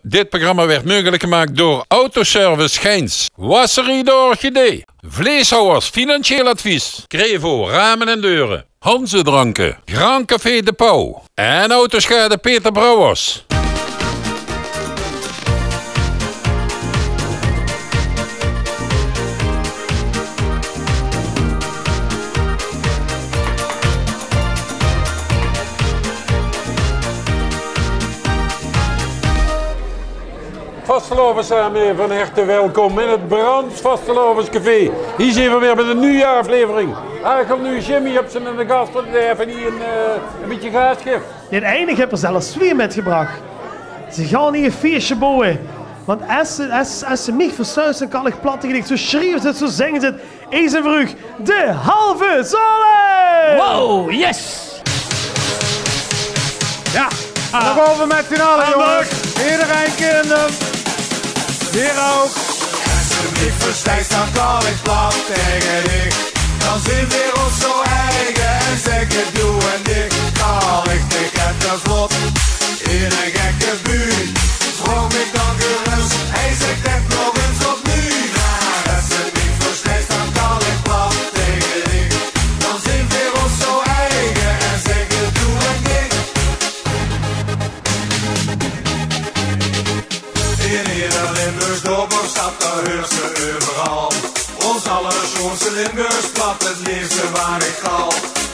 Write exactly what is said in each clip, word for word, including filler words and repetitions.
Dit programma werd mogelijk gemaakt door Autoservice Geins, Wasserie de Orchidee, Vleeshouwers Financieel Advies, Crevo Ramen en Deuren, Hanze Dranken, Grand Café De Pauw en Autoschade Peter Brouwers. Vastelaovend same, van herte welkom in het Brands Vastelaovescafé. Hie zien v'r weer mit ein nuuj aflevering. Eigelik nuuj, Jimmy, höbs se eine gast, want v'r höbbe hie ein, eh, ein bietje gaas gegeve. Nae, eigelik höb ich zelfs twee mitgebrach. Ze gaon hie ein fieësje bouwe. Want es ze, es, es ze mich verstuis, dan kan ich plat taenge dich. Zo sjrieve ze 't, zo zinge ze 't. Hie zien v'r, de Halve Zole! Wow, yes! Jao. En dan gaon v'r mit z'n alle, jónges. Ederein kint 'm. Veer ouch. Es se mich versteis, dan kal ich plat taenge dich. Dan zeen veer ós zo eige en zègke doe en dich. Kal ich dich etter vlot in ein gekke bui. Vraog mich dan gerös, hie zèk 't nog ins opnuuj. Mer es se mich versteis, dan kal ich plat taenge dich. Dan zeen veer ós zo eige en zègke doe en dich. In eder Limburgs dörp of stad, dao heurs se euveral ós allersjoonste Limburgs plat, 't leefste waor ich gal.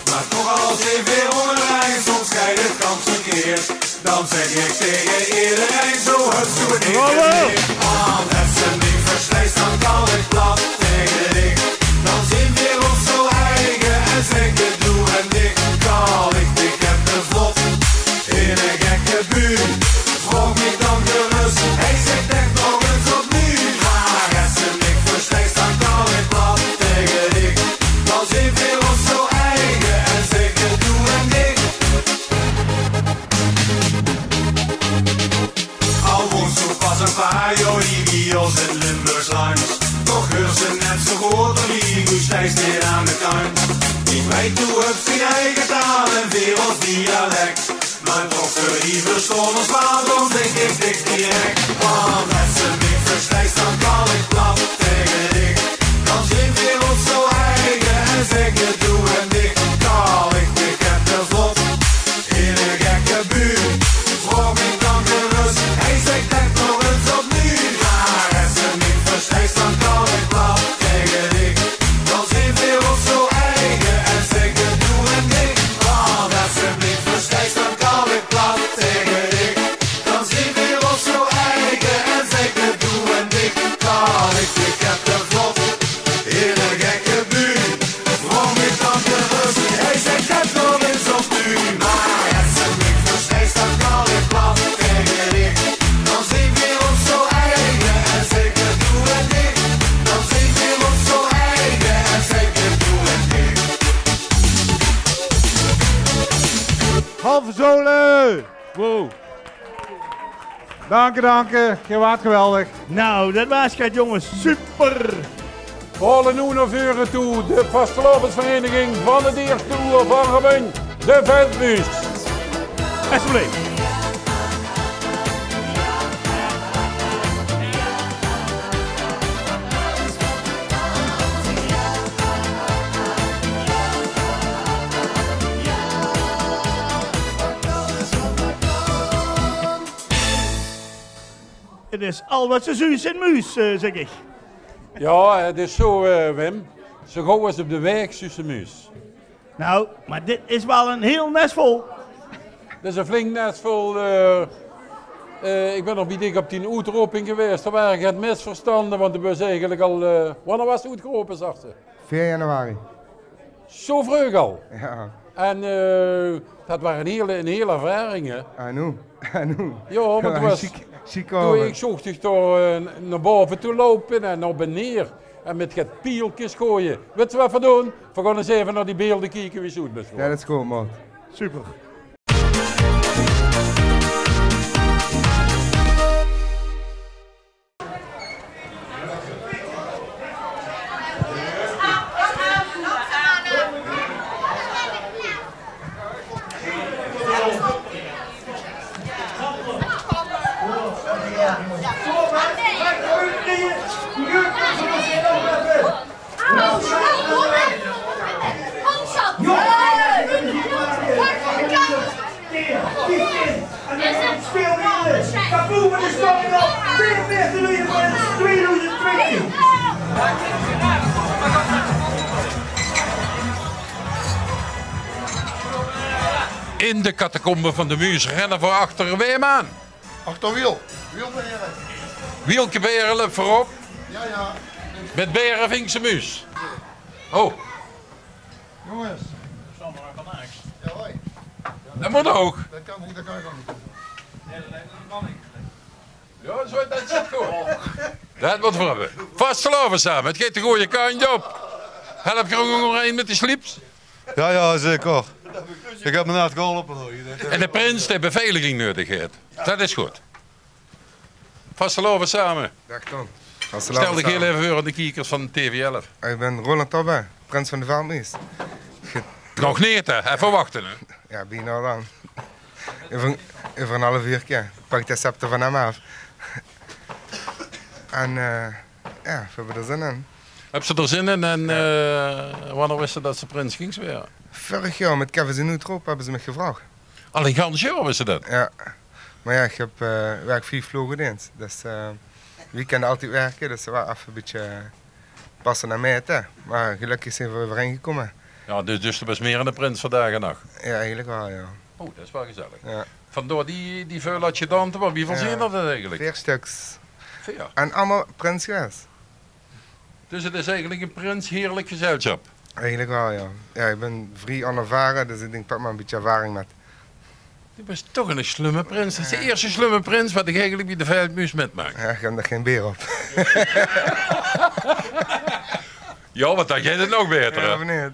Mer toch, al zeen veer óngerein, soms geit 't gans verkeerd. Dan zèk ich taenge ederein: zo höbs doe 't neet geleerd. Want es se mich versteis, dan kal ich plat taenge dich. Dan zeen veer ós zo eige en zègke doe en dich. Kal ich dich etter vlot in ein gekke bui. Vraog mich dan gerös, hie zèk 't nog ins opnuuj. Mer es se mich versteis, dan kal ich plat taenge dich. Dan zeen veer ós zo eige en zègke doe en dich. Al woons doe pas ein paar jaor hie bie ós in 't Limburgs landj, toch heurs se net zo good wie doe steis neet aan de kantj. Ich weit, doe höbs dien eige taal en veer ós dialek. Mer toch, veer hie verstaon ós waal, dan zèk ich dich direk. Want es se mich versteis, dan kal ich plat taenge dich. Dan zeen veer ós zo eige en zègke doe en dich. Kal ich dich etter vlot in ein gekke bui. Vraog mich dan gerös, hie zèk 't nog ins opnuuj. Mer es se mich versteis, dan kal ich plat taenge dich. Dan zeen veer ós zo eige en zègke doe en dich. Want es se mich versteis, dan kal ich plat taenge dich. Dan zeen veer ós zo eige en zègke doe en dich. Kal ich dich etter vlot in ein gekke bui. Vraog mich dan gerös, hie zèk 't nog ins opnuuj. Mer es se mich versteis, dan kal ich plat taenge dich. Dan zeen veer ós zo eige en zègke doe en dich. Dan zeen veer ós zo eige en zègke doe en dich. Halve Zole! Wow. Danke, danke. Geer waart geweldig. Nou, det waas 't, jónges. Super. Veer haole noe nao veure toe de vastelaovesvereiniging van 't ierste oer van Remunj, de Veldjmuus. Alsjeblieft. Het is al wat se zuus in Muus, eh, zèk ich. Jao, het is zo, eh, Wim. Zo gaw es op de waeg zuus se Muus. Nou, mer dit is waal ein hiel nesvol. Dit is ein flink nesvol. Eh, eh, ich bön nog bie dich op dien oetroping gewaes. Dao waas get misverstande, want doe bös eigelik al, eh, wanneer waas 't oetgerope, zag ze? Veer januari. Zo vreug al? Jao. En, eh, det waas ein hiel, ein hiel ervaring, hè? Jao, want doe waas, ich zoog dich dao, eh, nao bove toe loupe en op en neer. En mit get pielkes goeaje. Wits se wat veer doon? Veer gaon ins effe nao die beelder kieke wie se oet bös gewore. Jao, det is good, maat. Super. In de catacombe van de Muus renne v'r achter wem aan? Achter Wiel. Wiel Beren. Wielke Beren löp veurop. Ja, ja. Mit Beren ving ze Muus. Oh. Jónges. Ja, hoi. Det mót ouch. Det kan, det kan ich ouch neet. Ja, zo, det zit good. Det mót v'r höbbe. Vastelaovend same, 't geit de gooje kantj op. Help geer ouch nog ein mit de sliep? Ja, ja, zeker. Ich höb 'm net geholpe, huur. En de prins dae beveiliging neudig haet. Det is good. Vastelaovend same. Daag Ton. Vastelaovend same. Stel dich hiel effe veur aan de kiekers van TV elf. Ich bön Roland Tobbe, prins van de Veldjmuus. Nog neet, hè? Effe wachte, hè? Ja, bienao dan. Euver, euver ein haaf uurke pak ich de scepter van 'm aaf. En, eh, ja, v'r höbbe d'r zin in. Höbs se d'r zin in? En, eh, wannieër wis se det se prins gings waere? Vörig jaor mit Kevin zien oetroop höbbe ze mich gevraog. Al ein gans jaor wis se det? Ja. Mer ja, ich höb, eh, wirk vief ploge deens. Dus, eh, weekende altied wirke, dus 't waas effe ein bietje, eh, passe en mete. Mer gelökkig zeen v'r euverein gekómme. Ja, dus, dus doe bös mieër eine prins vandaag de daag? Ja, eigelik waal, ja. Oh, det is waal gezellig. Ja. Vandaor die, die veul adjudante, want wieväöl zeen d'r eigelik? Veer stöks. Veer? En allemaol prins gewaes. Dus 't is eigelik ein prins heerlik gezelsjap. Eigelik waal, ja. Ja, ich bön vrie onervare, dus ich dink, pak mer ein bietje ervaring mit. Doe bös toch eine slumme prins. Det is de ieëste slumme prins waat ich eigelik bie de Veldjmuus mitmaak. Ja, ich höb d'r gein beer op. Ja, want dan geit 't nog baeter, hè? Ja, of neet?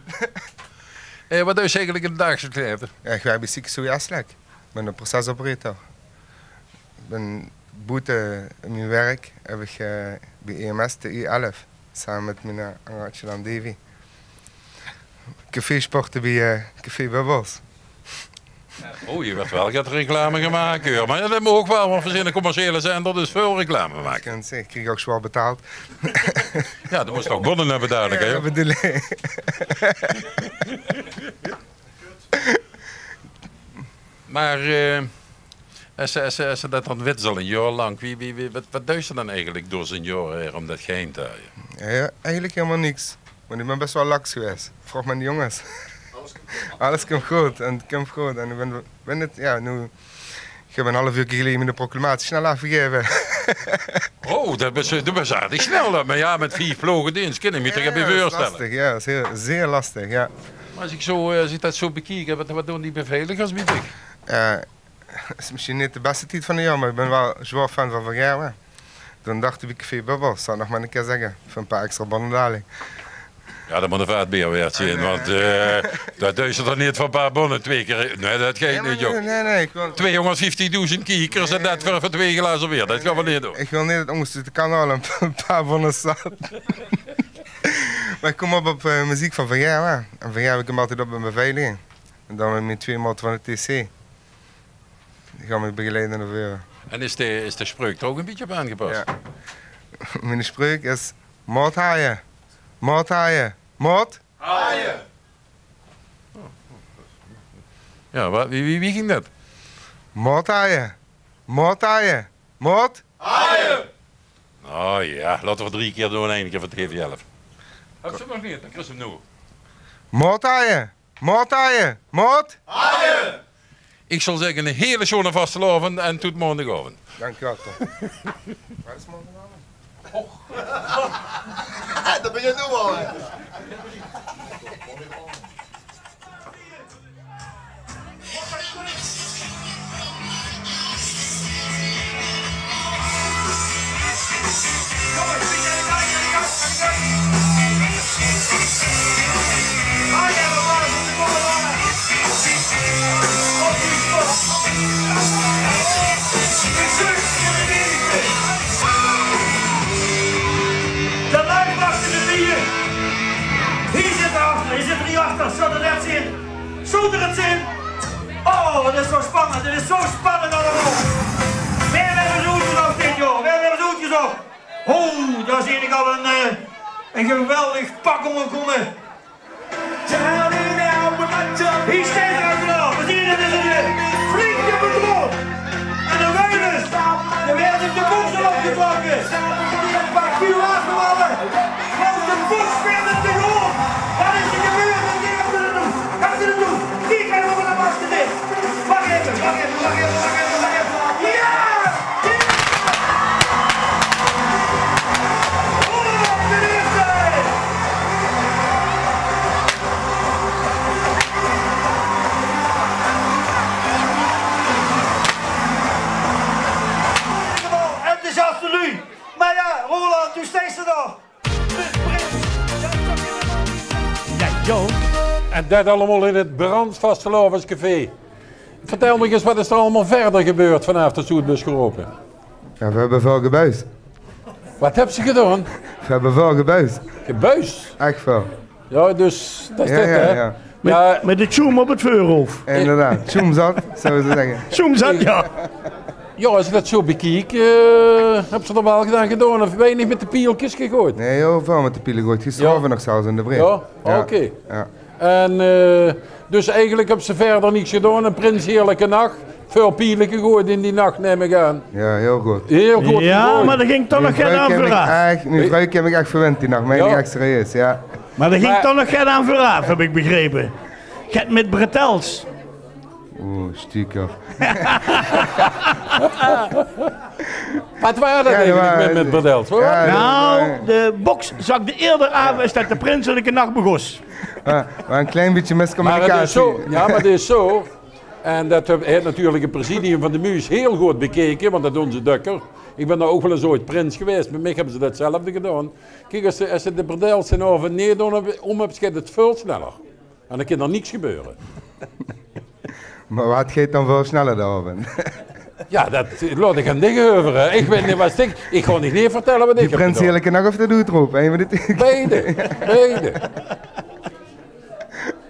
Eh, waat deis se eigelik in 't daageliks laeve? Ja, ich wirk bie Sykes Zoë Eslek. Ich bön ein procesoperator. Ich bön boete mien wirk höb ich, eh, bie E M S de E elf same mit mien, eh, adjudant Davy. Café sporte bie, eh, Café Bubbles. Oh, hie wuuert waal get reclame gemaak, huur. Mer ja, det maag ouch waal, want v'r zeen eine commerciële zender, dus väöl reclame make. Ich krieg ouch zwaor betaald. Ja, doe mós toch bonne höbbe dalik, hè? Ja, bedoel ich. Mer, eh, es se, es se, es se det dan wits al ein jaor lank, wie, wie, wie, waat, waat deis se dan eigelik door zoea'n jaor haer óm det geheim te haje? Ja, eigelik hielemaol niks. Want ich bön bès waal laks gewaes. Vraog mer aan de jónges. Alles kump good en 't kump good. En ich bön, bön 't, ja, noe Ich höb ein haaf uurke geleje miene proclamatie snel aafgegaeve. Oh, det bös, det bös aardig snel dan. Mer ja, mit vief ploge deens kin ich mich d'r get bie veurstelle. Ja, ja, det is lastig, ja, zeer, zeer lastig, ja. Mer es ich zo, eh, es ich det zo bekiek, waat, waat doon die beveiligers bie dich? Eh, 't is mesjien neet de bèste tied van 't jaor, mer ich bön waal zwaor fan van Van Gerwen. Doe dach ich bie Café Bubbles, zal ich nog mer ein kieër zègke, veur ein paar extra bonne dalik. Ja, det mót ein vaat beer waerd zeen, want, eh, det deis se dan neet veur ein paar bonne twee kieër. Nae, det geit neet, jóng. Nae, nae, ich wol... Tweehóngerdvieftigdoezend kiekers en det veur, veur twee glazer beer. Det gaon v'r neet doon. Ich wol neet det ónges oet de kan haole, ein paar bonne zat. Mer ich kóm op, op, eh, meziek van Van Gerwen. En Van Gerwen kump altied op mit beveiliging. En dan mit mien twee maote van de T C. Die gaon mich begeleide nao veure. En is de, is de spreuk d'r ouch ein bietje op aangepas? Ja. Mien spreuk is: Maot haje. Maot haje. Maot. Haje. Ja, wa-, wie, wie, wie ging det? Maot haje. Maot haje. Maot. Haje. Oh ja, laote v'r drie kieër doon, ein kieër veur de G V L. Höbs se 'm nog neet? Dan kriegs se 'm noe. Maot haje. Maot haje. Maot. Haje. Ich zal zègke, eine hele sjoeane vastelaovend en tot maondigaovend. Dankjewel, Ton. Waat is maondigaovend? Och. Det bön ich noe al, hè. De luij achter de bier. Hie zit 'r achter, hie zit 'r hie achter. Zól 't net zeen? Zól 't net zeen? Oh, dit is zo spannend, dit is zo spannend allemaol. Veer höbbe zoe oetgedacht dit Ho, dao zeen ich al ein, eh, ein geweldig pak ónger kómme. Hie steit 'r al klaor. Veer zeen 't, 't is ein, eh, flinke patroon. En de Wuilus, dae waert op de bóks opgetrokke. Die pak vuur aafgevalle. Want de bóks waert op de grónd. Waat is d'r gebeurd? Waat is d'r gebeurd? Kiek, hae waert op de bóks gezat. Wach effe, wach effe, wach effe, wach effe, wach effe. Jao! Enthousiaste luuj. Mer jao, Roland, doe steis d'r nog. Jao, jao. En det allemaol in 't Brands Vastelaovescafé. Vertèl mich ins, waat is d'r allemaol wiejer gebeurd vanaaf det se oet bös gerope? Jao, veer höbbe väöl gebuis. Waat höbs se gedaon? Veer höbbe väöl gebuis. Gebuis? Ech väöl. Jao, dus det is 't, hè? Jao. Mit, mit de tjoem op 't veurhoof. Inderdaad, tjoem zat, zólle v'r zègke. Tjoem zat, jao. Jao, es ich det zo bekiek, eh, höbs se d'r waal get aan gedaon of weinig mit de pielkes gegoeid? Nae, hiel väöl mit de piele gegoeid. Gister nog zelfs in de bree. Jao? Oké. Jao. En, eh, dus eigelik höbs se wiejer niks gedaon. En Prins, heerlike nach. Väöl piele gegoeid in die nach, num ich aan. Jao, hiel good. Hiel good gegoeid. Jao, mer d'r ging toch nog get aan veuraaf. Ech, mien vrouw haet mich ech verwend die nach, mein ich ech serieus, jao. Mer d'r ging toch nog get aan veuraaf, höb ich begrepe. Get mit bretels. Oeh, stiekem. Waat waas det eigelik mit, mit bretels, huur? Jao, det waas... Nou, de bóks zakde eerder aaf es det de prinselike nach begós. Jao, mer ein klein bietje miscommunicatie. Mer 't is zo, jao, mer 't is zo. En det haet natuurlik 't presidium van de Muus hiel good bekeke, want det doon ze dökker. Ich bön dao ouch waal ins ooit prins gewaes. Mit mich höbbe ze 'tzelfde gedaon. Kiek, es se, es se de bretels d'n aovend neet óm höbs, geit 't väöl sneller. En dan kin d'r niks gebeure. Mer waat geit dan väöl sneller d'n aovend? Jao, det laot ich aan dich euver, hè. Ich weit neet waat ich, ich gaon dich neet vertèlle waat ich höb gedaon. De prinselike nach of de oetroop, ein van die twee. Beide, beide.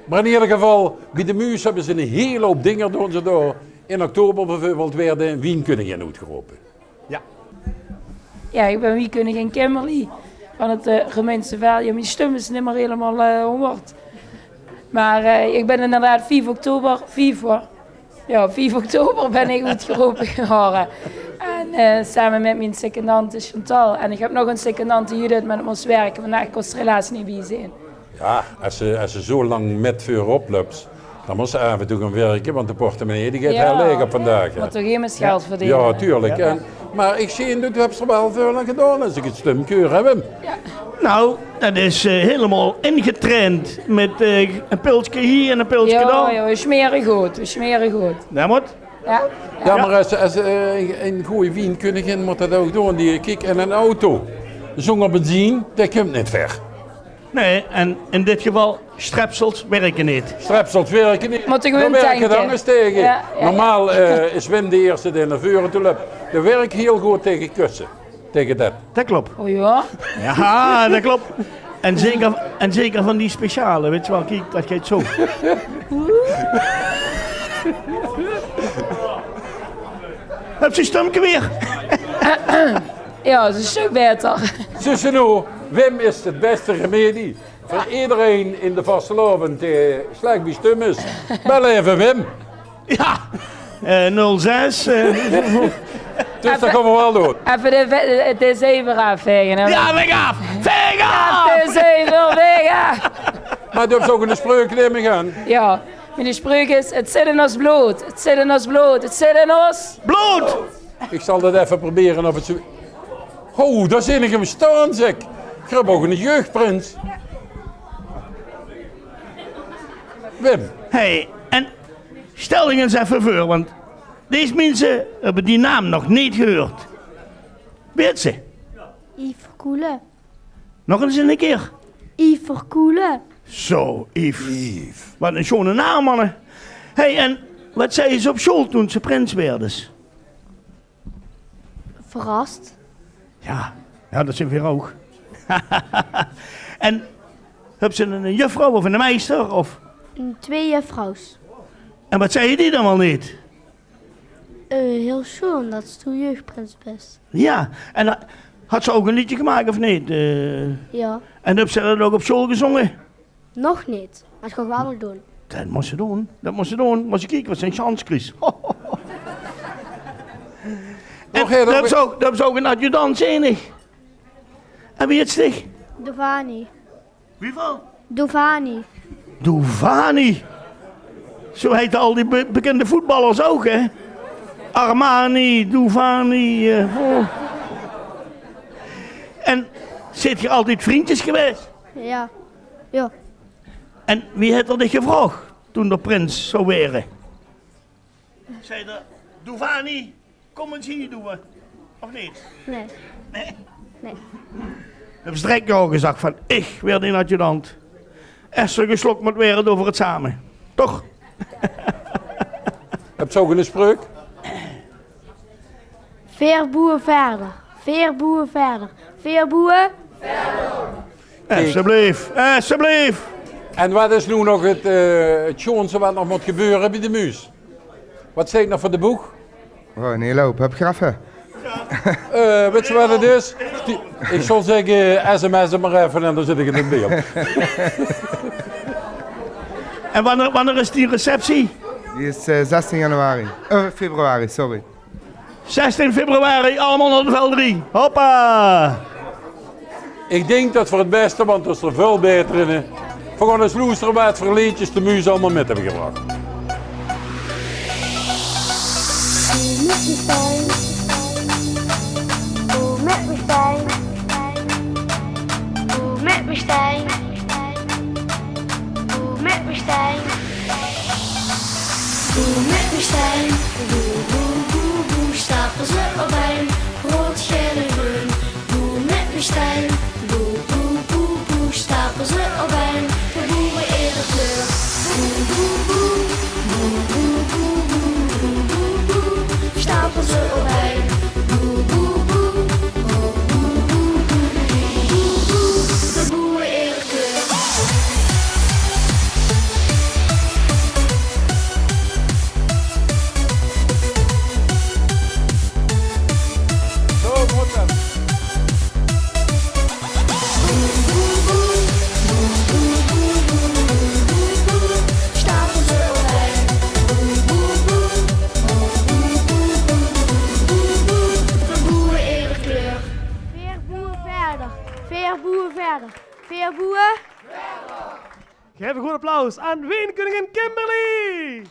Mer in eder geval, bie de Muus höbbe ze ein hiel houp dinger doon ze dao. In oktober bieveurbeeld waerde ein wienkeuningin oetgerope. Jao. Jao, ich bön wienkeuningin Kimberly van 't, eh, Remunjse Veldj. Jao, mien stum is neet mie hielemaol, eh, hóngerd. Mer, eh, ich bön inderdaad vief oktober, vief, huur. Jao, vief oktober bön ich oetgerope gewore. En, eh, same mit mien secondante Chantal. En ich höb nog ein secondante Judith, mer die mós wirke vandaag, kós d'r helaas neet bie zeen. Jao, es se, es se zo lang mit veurop löps, dan mós se aaf en toe gaon wirke, want de portemonnee die geit hiel laeg op vandaag, hè. Mót toch emes geld verdeene. Jao, tuurlik. En, mer ich zeen, doe höbs d'r waal väöl aan gedaon, es ich 't stum keur, hè, Wim? Jao. Nou, det is, eh, hielemaol ingetraind mit, eh, ein pilske hie en ein pilske dao. Jao, jao, veer smere good, veer smere good. Det mót. Jao. Jao, mer es, es, eh, ein, ein gooj wienkeuningin mót det ouch doon. Die, kiek, en ein auto zónger benzine, dae kump neet wier. Nae, en in dit geval, strepsels wirke neet. Strepsels wirke neet. Mót ich gewoon wirke tanke. Dao wirke ze angers taenge. Jao, jao, jao. Normaal, eh, is Wim de ierste dae nao veure toe löp. Dae wirk hiel good taenge kusse. Taenge det. Det klop. O jao? Jao, det klop. En zeker, en zeker van die speciale, weits se waal, kiek, det geit zo. Höbs se stumke weer? Jao, det is ein stök baeter. Zuus se noe, Wim is de bèste remedie. Veur ederein in de vastelaovend, eh, slech bie stum is, bel effe Wim. Jao, eh, nul zes, eh. Dus det gaon v'r waal doon. Effe de ve-, de zever aafvaege, hè? Jao, vaeg aaf! Vaeg aaf! Effe de zever, vaeg aaf! Mer doe höbs ouch ein spreuk, num ich aan. Jao, mien spreuk is: 't zit in ós blood, 't zit in ós blood, 't zit in ós blood! Ich zal det effe probere of 't zo... Ho, dao zeen ich 'm staon, zèk. Geer höb ouch eine jeugdprins. Wim. Hey, en stèl dich ins effe veur, want dees minse höbbe die naam nog neet gehuurd. Wie hèts se? Yves Verkoelen. Nog ins eine kier. Yves Verkoelen. Zo, Yves. Yves. Waat eine sjoene naam, manne. Hey, en waat zagte ze op sjool toen se prins woordes? Verras. Jao, jao, det zeen veer ouch. En höbs se ein, ein juffrouw of eine meister, of? Twee juffrouws. En waat zagte die dan waal neet? Eh, hiel sjoen det se toen jeugdprins bös. Jao, en, eh, Had ze ouch e leedje gemaak, of neet? Eh, Jao. En höbs se dat ouch op sjool gezónge? Nog neet, mer dat gaon ich waal nog doon. Dat mós se doon, dat mós se doon. Mós se kieke wat se in sjans kriegs. En dao höbs se ouch, dao höbs se ouch 'nen adjudant, zeen ich. En wie hits dich? Dovani. Wieväöl? Dovani. Dovani. Zo heite al die be-, bekinde voetballers ouch, hè? Armani, Dovani, eh, oh. En zeet geer altied vrundjes gewaes? Jao. Jao. En wie haet 'r dich gevraog toen d'r prins zou waere? Zag 'r: "Dovani, kóm ins hie, doe." Of neet? Nae. Nae? Nae. Höbs se direk jao gezag van: "Ich waer dien adjudant. Es 'r geslok mót waere, doon v'r 't same." Toch? Höbs se ouch 'n spreuk? Veer boewe verder. Veer boewe verder. Veer boewe. Esjeblief, esjeblief. En wat is noe nog 't, eh, 't sjoonste wat nog mót gebeure bie de Muus? Wat steit nog veur de boeg? Oh, 'n hiel houp. Höb geer effe? Eh, wits se wat 't is? Die, ich zou zègke, sms 't mer effe en dan zit ich in 't beeld. En wanneer, wanneer is die receptie? Die is, eh, zestien januari. Eh, februari, sorry. Zestien februari, allemaol nao de Veldrie. Hoppa! Ich dink dat veur 't bèste, want d'r is väöl baeter in, hè. V'r gaon ins loestere wat veur leedjes de Muus allemaol mit höbbe gebrach. Boe mit mich, Stijn? Boe mit mich, Stijn? Boe mit mich, Stijn? Boe mit mich, Stijn? Boe mit mich, Stijn? Boe, boe, boe, boe, staple ze op ein. Rood, gael en greun. Boe mit mich, Stijn? Boe, boe, boe, boe, staple ze op ein. De boewe eder kleur. Boe, boe, boe, boe, boe, boe, staple ze op ein. Boe, boe, boe, boe, boe, boe, boe, boe, boe, de boewe eder kleur. Zo mót 't. Boe, boe, boe, boe, boe, boe, boe, boe, boe, boe, staple ze op ein. Boe, boe, boe, boe, boe, boe, boe, boe, de boewe eder kleur. Veer boewe verder, veer boewe verder, veer boewe. Gaef 'n good applaus aan Weenkeuningin Kimberly.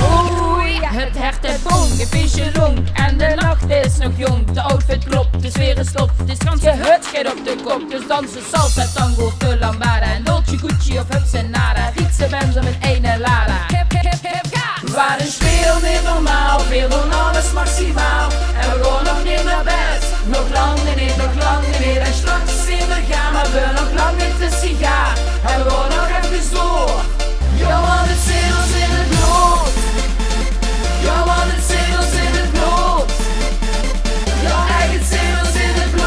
Oei, het hert het bonk, het beestje lonk en de nacht is nog jong. De outfit klopt, de sfeer is top, het is gans gehut, geit op de kop. Dus danse salsa, tango of de lambada. En Dolce, Gucci of Hubs en Nada, fietsen Benz of een ene Lada. Hip, hip, hip, hip, ga! Waat is veel neet normaal, veer doon alles maximaal. En veer gaon nog neet nao bed, nog lang neet, nog lang neet. En straks zeen veer gaar, mer veer nog lang neet te sigaar. En veer gaon nog efkes door. Jao, want het zit ós in het blood. Jao, want het zit ós in het blood. Jao, ech, het zit ós in het blood.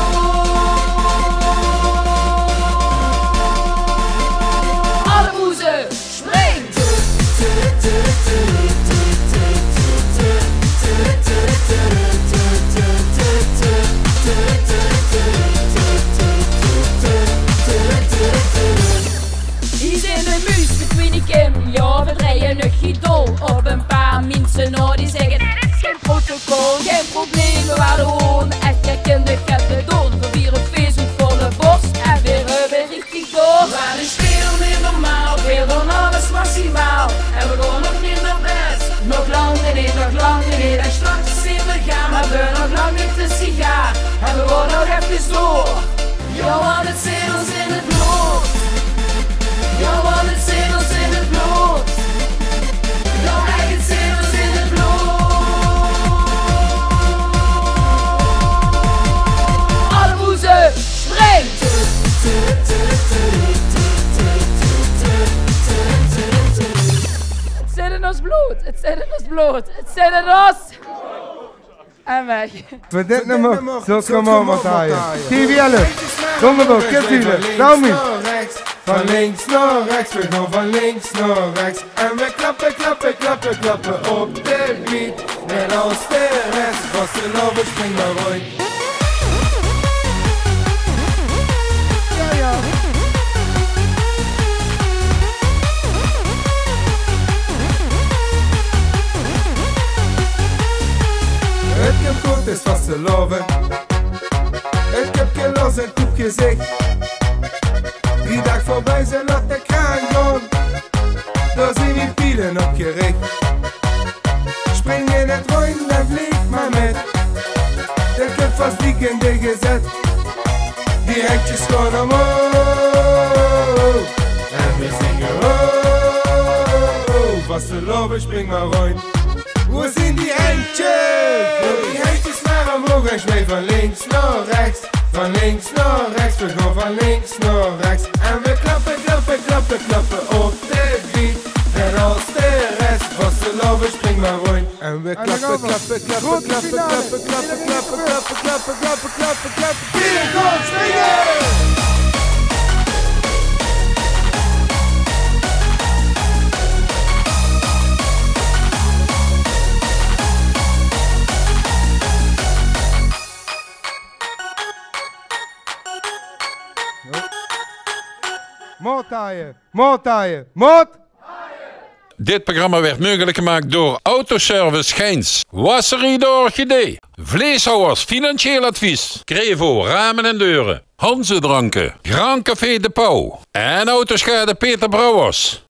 Alle boeze! Spring! Hie zeen de Muus mit Wienekim, jao, veer drejje uch hie dol op. Ein paar minse nao die zègke: "Dit is gein protocol, gein probleem, veer waere gewoen ech herkend, gein te doon." Veer viere fees oet volle bors en veer höbbe Waat is veel neet normaal, veer doon alles maximaal. En veer gaon nog neet nao bed, nog lang neet, nog lang neet. En straks zeen veer gaar, mer veer nog lang neet te sigaar. En veer gaon nog efkes door. Jao, want het zit ós in het blood. Jao, want het zit ós in het blood. Jao, ech, het zit ós in het blood. Alle boeze, spring! Het zit in ós blood, het zit in ós blood, het zit in ós. En weg. Veur dit nummer zult geer mer mótte haaie. T V elf. Donderdag, Kip Wielen, Thelmy. Van links naar rechts, we gaan van links naar rechts. En we klappen, klappen, klappen, klappen op de beat. Net als de rest, vastelaovend, spring maar rond. Ja, ja. Het komt goed, is vastelaovend. Het köpke los en koep gezicht. Die daag veurbie, ze laot de kraan gaon. Dao zien die piele op gerich. Spring in het rond en vlieg maar mit. Dao kump vas diek in de gezet. Die hendjes gaon omhoog. En we zinge ho, ho, ho. Vastelaovend, spring maar rond. Wo zien die hendjes? Wo die hendjes maar omhoog en zwij van links naar rechts. Van links naar rechts, we gaan van links naar rechts. En we klappen, klappen, klappen, klappen op de beat. Net als de rest, vastelaovend, spring maar rond. En we klappen, klappen, klappen, klappen, klappen, klappen, klappen, klappen, klappen, klappen, klappen, klappen. Weer gaan springen! Maot taaie, maot taaie, maot! Dit programma werd mogelijk gemaakt door Autoservice Geins, Wasserie de Orchidee, Vleeshouwers Financieel Advies, Crevo Ramen en Deuren, Hanze Dranken, Grand Café De Pauw en Autoschade Peter Brouwers.